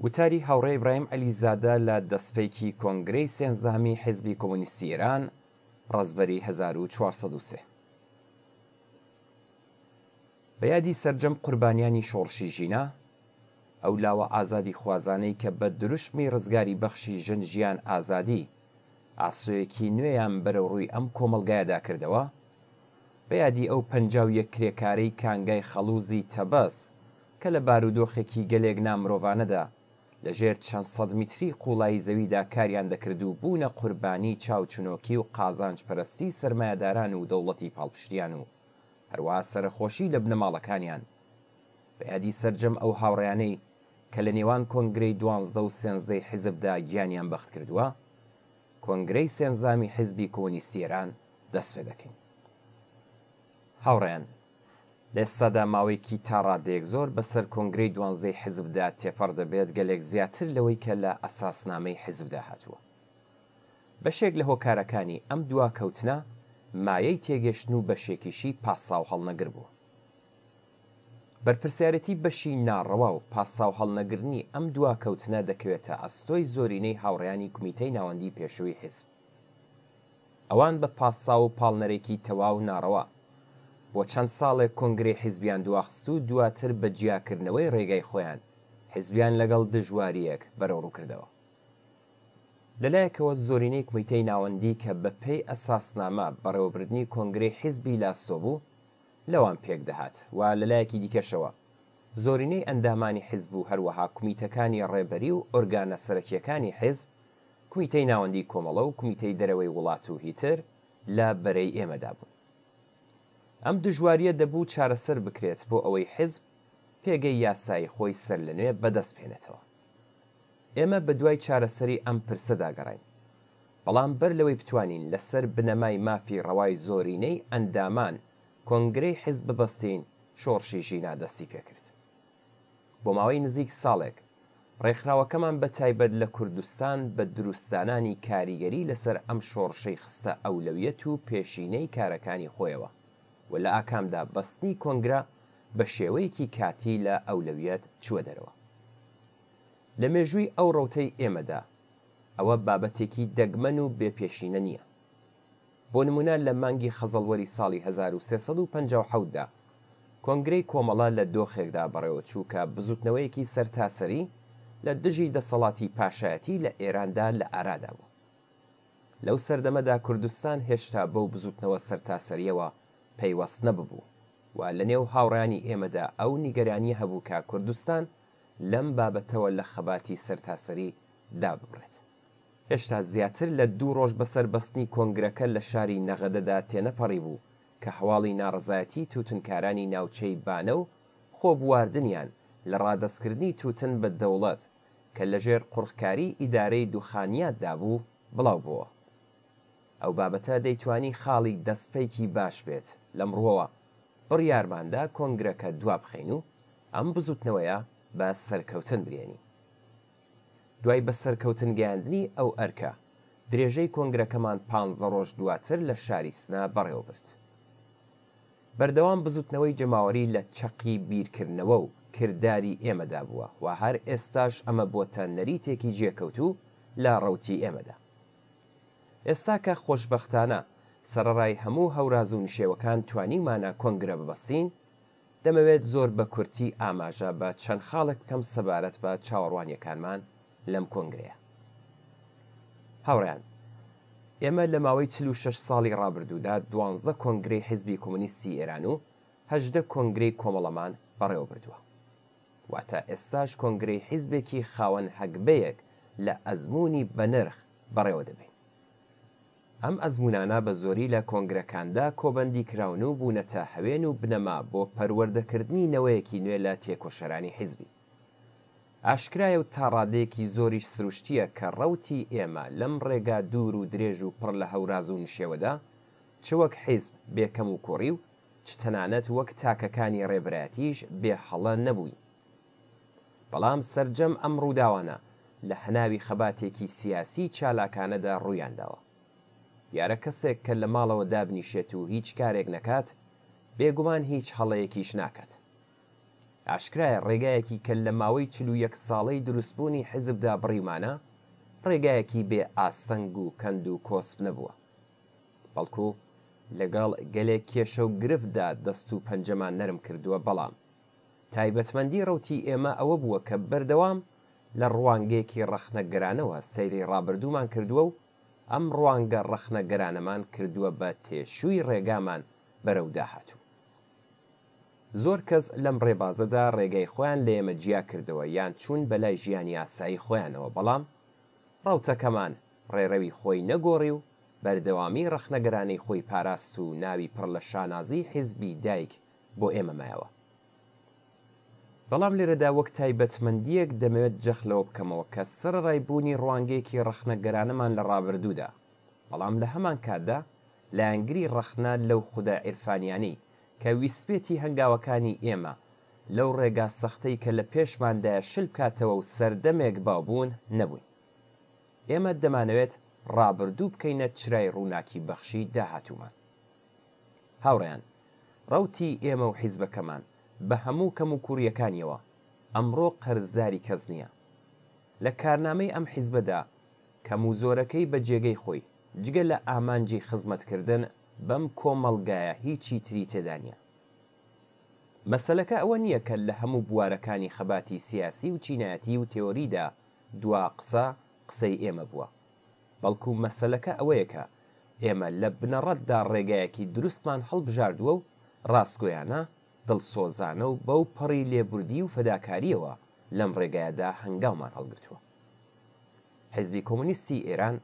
وتاری هاوڕێ ئیبراهیم عەلیزادە لە دەسپێکی کۆنگرەی سێنزدەهەمی حیزبی کۆمۆنیستی ئێران، ڕەزبەری 1403. بە یادی سەرجەم قوربانیانی شۆڕشی ژینا، ئەو لاوە ئازادیخوازانەی کە بە دروشمی ڕزگاری بەخشی ژن ژیان ئازادی، ئاسۆیەکی نوێیان بەرەو ڕووی ئەم کۆمەڵگایەدا کردەوە، بە یادی ئەو 51 کرێکارەی کانگای خەڵووزی تەبەس کە لە بارودۆخێکی گەلێک نامرۆڤانەدا لە ژێر چەند سەد میتری قووڵایی زەویدا کاریان دەکرد و بوونە قوربانی چاوچنۆکی و قازانج پەرستی سەرمایەداران و دەوڵەتی پاڵپشتیان و هەروەها سەرەخۆشی لە بنەماڵەکانیان بە یادی سەرجەم ئەو هاوڕێیانەی کە لە نێوان کۆنگرەی دوانزدە و سێنزدەی حیزبدا گیانیان بەخت کردووە، کۆنگرەی سێنزدەهەمی حیزبی کۆمۆنیستی ئێران دەست پێ دەکەین. هاوڕێیان، لە ئێستادا ماوەیەکی تا ڕادەیەک زۆر بەسەر کۆنگرەی دوانزدەی حیزبدا تێپەڕ دەبێت، گەلێک زیاتر لەوەی کە لە ئەساسنامەی حیزبدا هاتووە. بەشێک لە هۆکارەکانی ئەم دواکەوتنە مایەی تێگەشتن و بەشێکیشی پاساوهەڵنەگر بووە. بەرپرسیارێتی بەشی ناڕەوا و پاساوهەڵنەگرنی ئەم دواکەوتنە دەکەوێتە ئەستۆی زۆرینەی هاوڕێیانی کومیتەی ناوەندی پێشووی حیزب. ئەوان بە پاساو و پاڵنەرێکی تەواو ناڕەوا بۆ چەند ساڵێک کۆنگرەی حیزبیان دواخست و دواتر بە جیاکردنەوەی ڕێگای خۆیان حیزبیان لەگەڵ دژوارییەک بەرەوڕوو کردەوە. لە لایەکەوە زۆرینەی کومیتەی ناوەندی کە بە پێی ئەساسنامە بەڕێوەبردنی کۆنگرەی حیزبی لە ئەستۆ بوو لەوان پێک دەهات و لە لایەکی دیکەشەوە زۆرینەی ئەندامانی حیزب و هەروەها کومیتەکانی ڕێبەری و ئۆرگانە سەرەکییەکانی حیزب، کومیتەی ناوەندیی کۆمەڵە و کومیتەی دەرەوەی وڵات و هیتر، لە بەرەی ئێمەدا بوون. ئەم دژوارییە دەبوو چارەسەر بکرێت بۆ ئەوەی حیزب پێگەی یاسایی خۆی سەرلەنوێ بەدەست بهێنێتەوە. ئێمە بەدوای چارەسەری ئەم پرسەدا گەڕاین. بەڵام بەر لەوەی بتوانین لەسەر بنەمای مافی ڕەوای زۆرینەی ئەندامان کۆنگرەی حیزب ببەستین، شۆڕشی ژینا دەستی پێکرد. بۆ ماوەی نزیک ساڵێک، ڕێکخراوەکەمان بە تایبەت لە کوردستان بە دروستدانانی کاریگەری لەسەر ئەم شۆڕشەی خستە ئەولەویەت و پێشینەی کارەکانی خۆیەوە و لە ئاکامدا بەستنی کۆنگرە بە شێوەیەکی کاتی لە ئەولەویەت چووە دەرەوە. لە مێژووی ئەو ڕەوتەی ئێمەدا ئەوە بابەتێکی دەگمەن و بێ پێشینە نییە. بۆ نموونە لە مانگی خەزەڵوەری ساڵی 1357 دا کۆنگرەی کۆمەڵە لە دۆخێکدا بەڕێوەچوو کە بزووتنەوەیەکی سەرتاسەری لە دژی دەسەڵاتی پاشایەتی لە ئێراندا لە ئارادا بوو. لەو سەردەمەدا کوردستان هێشتا بەو بزووتنەوە سەرتاسەرییەوە پەیوەست نەببوو و لە نێو هاوڕێیانی ئێمەدا ئەو نیگەرانییە هەبوو کە کوردستان لەم بابەتەوە لە خەباتی سەرتاسەری داببڕێت. هێشتا زیاتر لە دوو ڕۆژ بەسەر بەستنی کۆنگرەکە لە شاری نەغەدەدا تێنەپەڕیبوو کە هەواڵی ناڕەزایەتیی تووتنکارانی ناوچەی بانە و خۆبواردنیان لە ڕادەستکردنی تووتن بە دەوڵەت کە لەژێر قوڕخکاریی ئیدارەی دوخانیاتدا بوو، بڵاو بۆوە. ئەو بابەتە دەیتوانی خاڵی دەستپێکی باش بێت، لەم ڕووەوە بڕیارمان دا کۆنگرەکە دوابخەین و ئەم بزووتنەوەیە بە سەرکەوتن بگەیەنین. دوای بە سەرکەوتن گەیاندنی ئەو ئەرکە، درێژەی کۆنگرەکەمان پانزە ڕۆژ دواتر لە شاری سنە بەڕێوە برد. بەردەوام بزووتنەوەی جەماوەری لە چەقی بیرکردنەوە و کرداری ئێمەدا بووە و هەر ئێستاش ئەمە بۆتە نەریتێکی جێکەوتوو لە ڕەوتی ئێمەدا. ئێستا کە خۆشبەختانە سەرەڕای هەموو هەوراز و نشێوەکان توانیومانە کۆنگرە ببەستین، دەمەوێت زۆر بە کورتی ئاماژە بە چەند خاڵێک بکەم سەبارەت بە چاوەڕوانیەکانمان لەم کۆنگرەیە. هاوڕێیان، ئێمە لە ماوەی 46 ساڵی ڕابردوودا دوانزدە کۆنگرەی حیزبی کۆمۆنیستی ئێران و 18 کۆنگرەی کۆمەڵەمان بەڕێوە بردووە. واتە ئێستاش کۆنگرەی حیزبێکی خاوەن هەگبەیەک لە ئەزموونی بەنرخ بەڕێوە دەبەین. ئەم ئەزموونانە بە زۆری لە کۆنگرەکاندا کۆبەندی کراون و بوونەتە هەوێن و بنەما بۆ پەروەردەکردنی نەوەیەکی نوێ لە تێکۆشەرانی حیزبی. ئاشکرایە و تا ڕادەیەکی زۆریش سروشتییە کە ڕەوتی ئێمە لەم ڕێگا دوور و درێژ و پڕ لە هەوراز و نشێوەدا چ وەک حیزب بێ کەموکوڕی و چ تەنانەت وەک تاکەکانی ڕێبەرایەتیش بێ هەڵە نەبووین. بەڵام سەرجەم ئەم ڕووداوانە لە هەناوی خەباتێکی سیاسیی چالاکانەدا ڕوویان داوە. دیارە کەسێک کە لە ماڵەوە دابنیشێت و هیچ کارێک نەکات، بێگومان هیچ هەڵەیەکیش ناکات. ئاشکرایە ڕێگایەکی کە لە ماوەی 41 ساڵەی دروستبوونی حیزبدا بڕیومانە، ڕێگایەکی بێ ئاستەنگ و کەند و کۆسپ نەبووە. بەڵکو لەگەڵ گەلێک کێشە و گرفتدا دەست و پەنجەمان نەرم کردووە، بەڵام تایبەتمەندی ڕەوتی ئێمە ئەوە بووە کە بەردەوام لە ڕوانگەیەکی ڕەخنەگرانەوە سەیری ڕابردوومان کردووە و ئەم ڕوانگە ڕەخنەگرانەمان کردووە بە تێشووی ڕێگامان بەرەو داهاتوو. زۆر کەس لەم ڕێبازەدا ڕێگای خۆیان لە ئێمە جیا کردەوە یان چوون بەلای ژیانی ئاسایی خۆیانەوە، بەڵام ڕەوتەکەمان ڕێڕەوی خۆی نەگۆڕی و بەردەوامی ڕەخنەگرانەی خۆی پاراست و ناوی پڕ لە شانازیی حیزبی دایک بۆ ئێمە مایەوە. بەڵام لێرەدا وەک تایبەتمەندییەک دەمەوێت جەخت لەوە بکەمەوە کە سەرەڕای بوونی ڕوانگەیەکی ڕەخنەگەرانەمان لە ڕابردوودا، بەڵام لە هەمانکاتدا لایەنگری ڕەخنە لەو خودە عیرفانیانەی کە ویستبێتی هەنگاوەکانی ئێمە لەو ڕێگا سەختەی کە لە پێشماندایە شل بکاتەوە و سەردەمێک باو بوون، نەبووین. ئێمە دەمانەوێت ڕابردوو بکەینە چرای ڕووناکی بەخشی داهاتوومان. هاوڕێیان، ڕەوتی ئێمە و حیزبەکەمان، بە هەموو کەموکوڕییەکانیەوە، ئەمڕۆ قەرزداری کەس نییە. لە کارنامەی ئەم حیزبەدا، کەم و زۆرەکەی بە جێگەی خۆی، جگە لە ئامانجی خزمەتکردن بەم کۆمەڵگایە هیچی تری تێدا نییە. مەسەلەکە ئەوە نییە کە لە هەموو بوارەکانی خەباتی سیاسی و چینایەتی و تێۆریدا دوا قسە، قسەی ئێمە بووە. بەڵکو مەسەلەکە ئەوەیە کە ئێمە لە بنەڕەتدا ڕێگایەکی دروستمان هەڵبژاردووە و ڕاستگۆیانە، دڵسۆزانە و بەو پەڕی لێبوردیی و فەداکارییەوە لەم ڕێگایەدا هەنگاومان هەڵگرتووە. حیزبی کۆمۆنیستی ئێران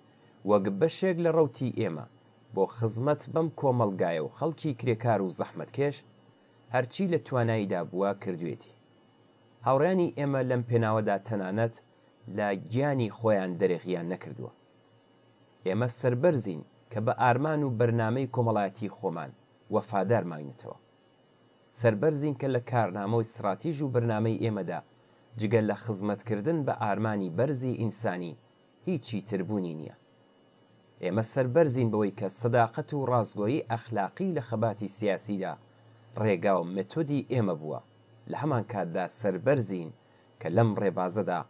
وەک بەشێک لە ڕەوتی ئێمە بۆ خزمەت بەم کۆمەڵگایە و خەڵکی کرێکار و زەحمەتکێش، هەرچی لە تواناییدا بووە کردوویەتی. هاوڕێیانی ئێمە لەم پێناوەدا تەنانەت لە گیانی خۆیان دەرێغیان نەکردووە. ئێمە سەربەرزین کە بە ئارمان و بەرنامەی کۆمەڵایەتی خۆمان وەفادار ماوینەتەوە. سەربەرزین کە لە کارنامە و ستڕاتیژ و بەرنامەی ئێمەدا جگە لە خزمەتکردن بە ئارمانی بەرزی ئینسانی هیچی تر بوونی نییە. ئێمە سەربەرزین بەوەی کە سەداقەت و ڕاستگۆیی ئەخلاقی لە خەباتی سیاسیدا ڕێگا و مێتۆدی ئێمە بووە، لە هەمانکاتدا سەربەرزین کە لەم ڕێبازەدا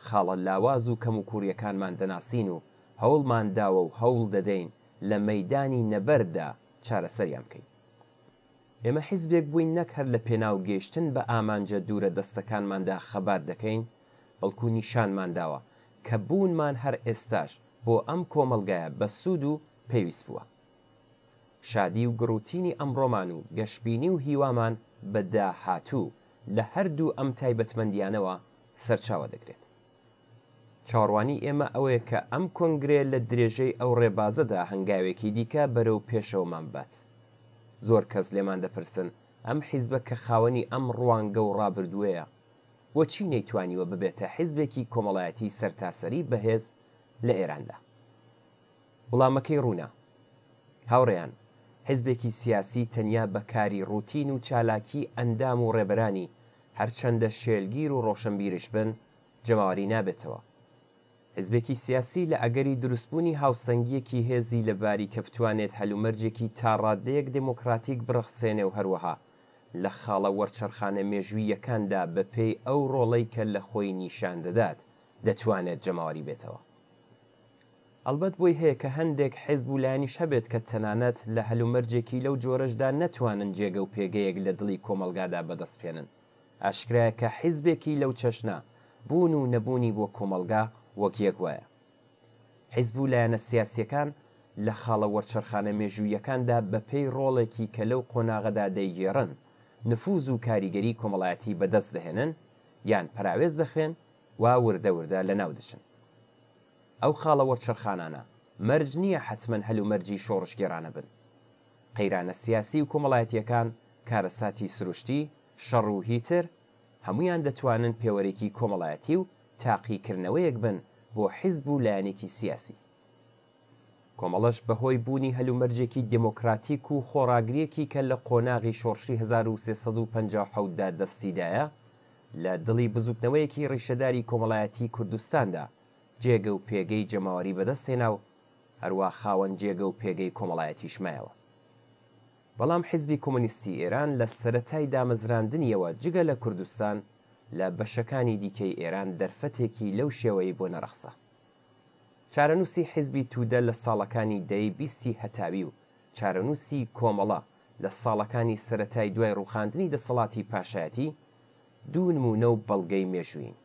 خاڵە لاواز و کەموکوڕییەکانمان دەناسین و هەوڵمان داوە و هەوڵ دەدەین لە مەیدانی نەبەرددا چارەسەریان بکەین. ئێمە حیزبێک بووین نەک هەر لە پێناو گەیشتن بە ئامانجە دوورە دەستەکانماندا خەبات دەکەین، بەڵکو نیشانمان داوە کە بوونمان هەر ئێستاش بۆ ئەم کۆمەڵگایە بەسوود و پێویست بووە. شادی و گڕوتینی ئەمڕۆمان و گەشبینی و هیوامان بە داهاتوو لە هەردوو ئەم تایبەتمەندیانەوە سەرچاوە دەگرێت. چاوەڕوانی ئێمە ئەوەیە کە ئەم کۆنگرەیە لە درێژەی ئەو ڕێبازەدا هەنگاوێکی دیکە بەرەو پێشەوەمان ببات. زۆر کەس لێمان دەپرسن ئەم حیزبە کە خاوەنی ئەم ڕوانگە و ڕابردووەیە، بۆچی نەیتوانیوە ببێتە حیزبێکی کۆمەڵایەتی سەرتاسەری بەهێز لە ئێراندا؟ وڵامەکەی ڕوونە. هاوڕێیان، حیزبێکی سیاسی تەنیا بە کاری ڕوتین و چالاکی ئەندام و ڕێبەرانی، هەرچەندە شێلگیر و ڕۆشنبیرش بن، جەماوەری نابێتەوە. حیزبێکی سیاسی لە ئەگەری دروستبوونی هاوسەنگییەکی هێزی لەباری کە بتوانێت هەلومەرجێکی تا ڕاددەیەک دێمۆکڕاتیک بڕەخسێنێ و هەروەها لە خاڵە وەرچەرخانە مێژووییەکاندا بەپێی ئەو ڕۆڵەی کە لە خۆی نیشان دەدات دەتوانێت جەماوەری بێتەوە. ئەڵبەت بۆی هەیە کە هەندێک حیزب و لایەنیش هەبێت کە تەنانەت لە هەلومەرجێکی لەو جۆرەشدا نەتوانن جێگە و پێگەیەک لە دڵی کۆمەڵگادا بەدەست بهێنن. ئاشکرایە کە حیزبێکی لەو چەشنە، بوون و نەبوونی بۆ کۆمەڵگا وەک یەک وایە. حیزب و لایەنە سیاسییەکان لە خاڵە وەرچەرخانە مێژووییەکاندا بەپێی ڕۆڵێکی کە لەو قۆناغەدا دەیگێڕن، نفوز و کاریگەری کۆمەڵایەتی بەدەست دەهێنن، یان پەراوێز دەخرێن و وردە وردە لەناو دەچن. ئەو خاڵە وەرچەرخانانە مەرج نییە حەتمەن هەلومەرجی شۆڕشگێڕانە بن. قەیرانە سیاسی و کۆمەڵایەتییەکان، کارەساتی سروشتی، شەڕ و هیتر، هەموویان دەتوانن پێوەرێکی کۆمەڵایەتی و تاقیکردنەوەیەک بن بۆ حیزب و لایەنێکی سیاسی. کۆمەڵەش بە هۆی بوونی هەلومەرجێکی دێمۆکراتیک و خۆڕاگرییەکی کە لە قۆناغی شۆڕشی 1357 دا دەستی دایە، لە دڵی بزووتنەوەیەکی ڕیشەداری کۆمەڵایەتیی کوردستاندا جێگە و پێگەی جەماوەری بەدەست هێنا و هەروا خاوەن جێگە و پێگەی کۆمەڵایەتیش مایەوە. بەڵام حیزبی کۆمۆنیستی ئێران لە سەرەتای دامەزراندنیەوە جگە لە کوردستان لە بەشەکانی دیکەی ئێران دەرفەتێکی لەو شێوەی بۆ نەڕەخسا. چارەنووسی حیزبی توودە لە ساڵەکانی دەیەی بیستی هەتاوی و چارەنووسی کۆمەڵە لە ساڵەکانی سەرەتای دوای ڕووخاندنی دەسەڵاتی پاشایەتی دوو نموونە و بەڵگەی مێژوویین.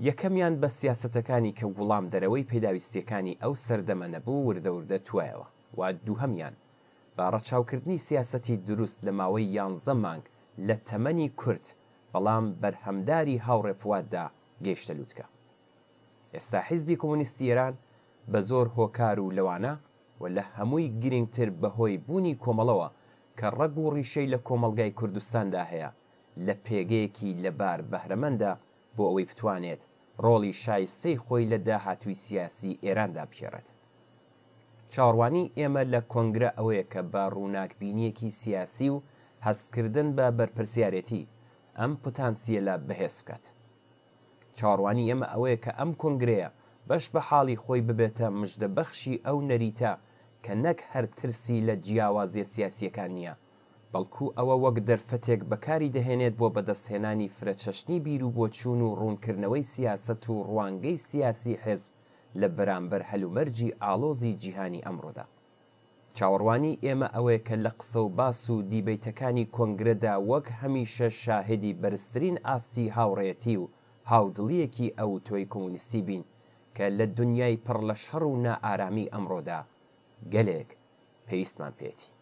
یەکەمیان بە سیاسەتەکانی کە وڵامدەرەوەی پێداویستییەکانی ئەو سەردەمە نەبوو وردەوردە توایەوە و دووهەمیان بە ڕەچاوکردنی سیاسەتی دروست لە ماوەی یانزدە مانگ لە تەمەنی کورت بەڵام بەرهەمداری هاوڕێ فواددا گەیشتە لوتکە. ئێستا حیزبی کۆمۆنیستی ئێران بە زۆر هۆکار و لەوانە و لە هەمووی گرینگتر بە هۆی بوونی کۆمەڵەوە کە ڕەگ و ڕیشەی لە کۆمەڵگای کوردستاندا هەیە لە پێگەیەکی لەبار بەهرەمەندە بۆ ئەوەی بتوانێت ڕۆڵی شایستەی خۆی لە داهاتووی سیاسی ئێراندا بگێڕێت. چاوەڕوانیی ئێمە لە کۆنگرە ئەوەیە کە بە ڕووناکبینییەکی سیاسی و هەستکردن بە بەرپرسیارێتی، ئەم پتانسیەلە بەهێز بکات. چاوەڕوانی ئێمە ئەوەیە کە ئەم کۆنگرەیە بەش بە حاڵی خۆی ببێتە مژدەبەخشی ئەو نەریتە کە نەک هەر ترسی لە جیاوازیە سیاسییەکان نییە، بەڵکو ئەوە وەک دەرفەتێک بەکاری دەهێنێت بۆ بەدەستهێنانی فرەچەشنی بیروبۆچوون و ڕوونکردنەوەی سیاسەت و ڕوانگەی سیاسی حزب لە بەرامبەر هەلومەرجی ئاڵۆزی جیهانی ئەمڕۆدا. چاوەڕوانی ئێمە ئەوەیە کە لە قسە و باس و دیبەیتەکانی کۆنگرەدا وەک هەمیشە شاهیدی بەرزترین ئاستی هاوڕێیەتی و هاودڵییەکی ئەوتۆی کۆمۆنیستی بین کە لە دونیای پڕ لە شەڕ و نائارامی ئەمڕۆدا گەلێک پێویستمان پێیەتی.